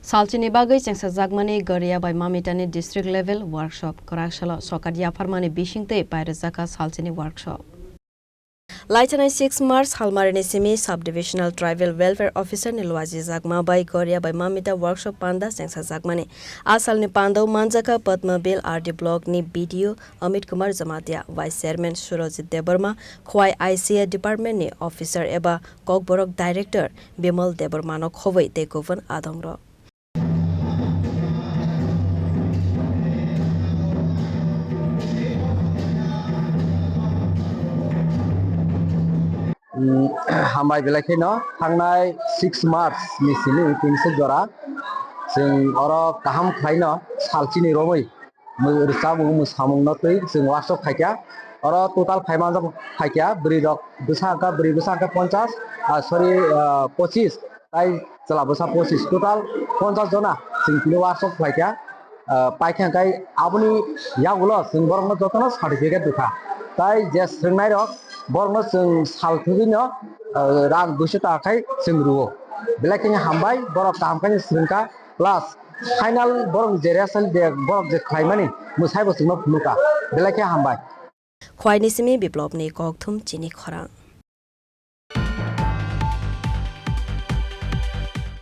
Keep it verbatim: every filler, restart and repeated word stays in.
Salchini bagwi chengsajakmani Goria bai Mamitani district level workshop. Kwrak salo sokat yapharmani bisingtwi pairwjakha salchini workshop. Laithanai six March Halmarini simi Sub-Divisional Tribal Welfare Officer ni luajijakma bai Goria bai Mamita workshop panda chengsajakmani. A salni pandao manjakha Padmabil R D block ni B D O Amit Kumar Jamatia, Vice Chairman Surajit Debbarma, Khowai I C A Department ni officer eba Kokborok Director Bimal Debbarma no khobwi tei kubun adongrok. Hambai belai kheno thangnai six March ni simi tinsa jora chwng oro kaham khlaino salchini romwi mw-, rwchapmung mwsamung no twi chwng workshop khaikha. Oro total phaimanjak khaikha, bwrwi rok bwsa hwnkha, bwrwi bwsa hwnkha ponchas, ah, sorry, ah, pochis, tai chwla bwsa pochis, total ponchas jona chwng tini workshop khaikha. Ah, paikha hwnkhe aboni yagulo chwng borokno jotono certificate rwkha. Tai je swrwngnairok borokno chwng sal thwgwino, ah, rang duiso taka khai chwng rwo. Belai khe hambai, borok kaham khe swrwngkha, plus final borok je result je borok je khlaimani mwsaibo chwngno phunukha. Belai khe hambai. Khwaini simi Biplopni kokthum chini khorang.